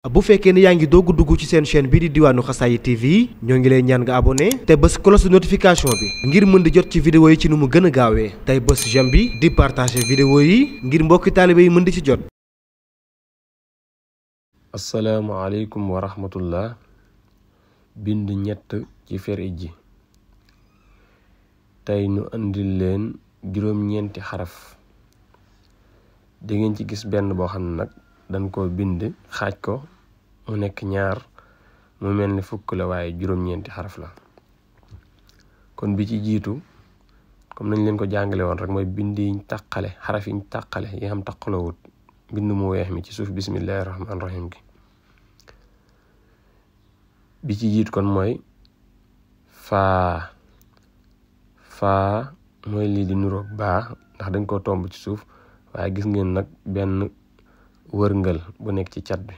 bu fekkee ne yaa ngi doog dugg ci seen chaîne bii di Diwaanu Xasaayid TV ñoo ngi lay ñaan nga abonné te bës cloche de notification bi ngir mën di jot ci vidéo yi ci nu mu gën a gaawee tey bës j'aime bi di partager vidéo yi ngir mbokki taalibe yi mën di ci jot. asalaamaaleykum wa rahmatullah. bind ñett ci fer ijji. tey nu andil leen juróom-ñeenti xaraf. di ngeen ci gis benn boo xam ne nag dañ ko bind xaaj ko mu nekk ñaar mu mel ni fukk la waaye juróom-ñeenti xaraf la. kon bi ci jiitu comme nañ leen ko jàngale woon rek mooy bind yiñ tàqale xaraf yiñ tàqale yi xam tàqalowut bind mu weex mi ci suuf bismillahi rahmaani rahim gi. bi ci jiitu kon mooy faa mooy lii di nuroog baa ndax dañ koo tomb ci suuf waaye gis ngeen nag benn wërngal bu nekk ci cat bi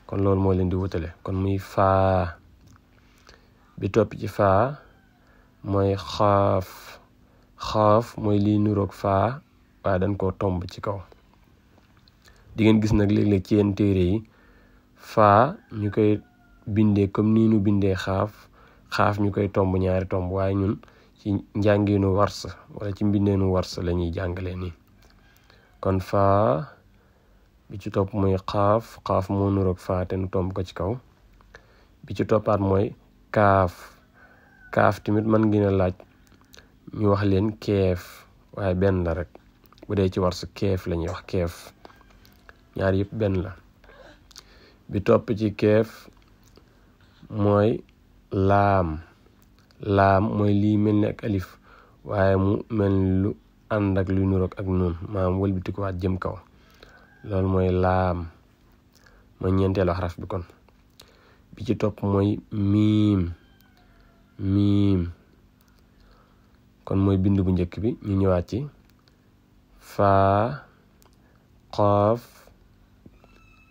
kon loolu moo leen di wutale kon muy faa. bi topp ci faa mooy xaaf mooy lii nuroog faa waaye dañ koo tomb ci kaw. di ngeen gis nag léeg-léeg ci yenn téere yi faa ñu koy bindee comme nii nu bindee xaaf ñu koy tomb ñaari tomb waaye ñun ci njàngeenu wars wala ci mbindeenu wars la ñuy jàngalee nii. kon faa bi ci topp mooy xaaf moo nuroog faa te nu tomb ko ci kaw. bi ci toppaat mooy kaaf tamit mën ngeen a laaj ñu wax leen keef waaye benn la rek bu dee ci wars keef la ñuy wax keef ñaar yëpp benn la. bi topp ci keef mooy laam mooy lii mel ni ak alif waaye mu mel ni lu ànd ak luy nuroog ak noon maanaam wëlbati ko waat jëm kaw loolu mooy laam mooy ñeenteelu xaraf bi. kon bi ci topp mooy miim kon mooy bind bu njëkk bi. ñu ñëwaat ci faa xaaf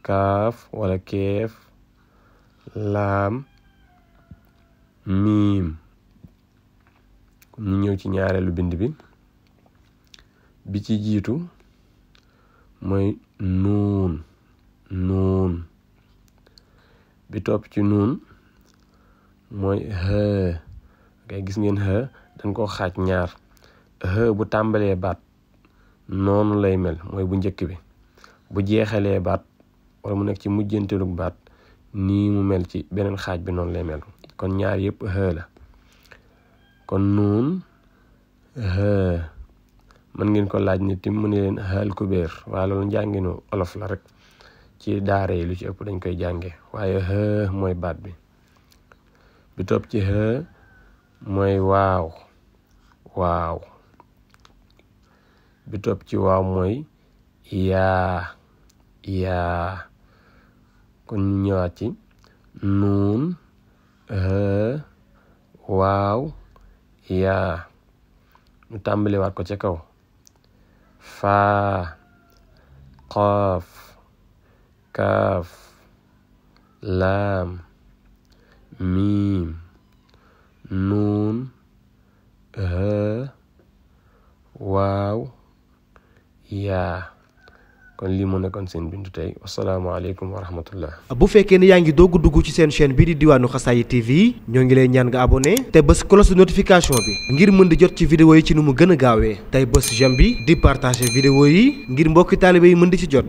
kaaf wala keef laam miim. ñu ñëw ci ñaareelu bind bi ci jiitu mooy nuun bi topp ci nuun mooy xë. ngay gis ngeen xë dañ ko xaaj ñaar. xë bu tàmbalee baat noonu lay mel mooy bu njëkk bi. bu jeexalee baat wala mu nekk ci mujjanteelu baat nii mu mel ci beneen xaaj bi noonu lay mel. kon ñaar yëpp xë la. kon nuun xë mën ngeen ko laaj ni tim mu ne leen xaal kubéer waaye loolu njànginu olof la rek ci daara yi lu ci ëpp dañ koy jànge waaye xë mooy baat bi. bi topp ci xë mooy waaw bi topp ci waaw mooy yaa kon ñu ñëwaat ci nuun xë waaw yaa ñu tàmbaliwaat ko ca kaw faa xaaf kaaf laam miim nuun xë waaw yaa. kon lii mu nekkoon seen bindu tey wasalaamaaleykum wa rahmatullah. bu fekkee ne yaa ngi doog dugg ci seen chaîne bii di Diwaanu Xasaayid TV ñoo ngi lay ñaan nga abonné te bës cloche de notification bi ngir mën di jot ci vidéo yi ci nu mu gën a gaawee tey bës j'aime bi di partager vidéo yi ngir mbokki taalibe yi mën di ci jot.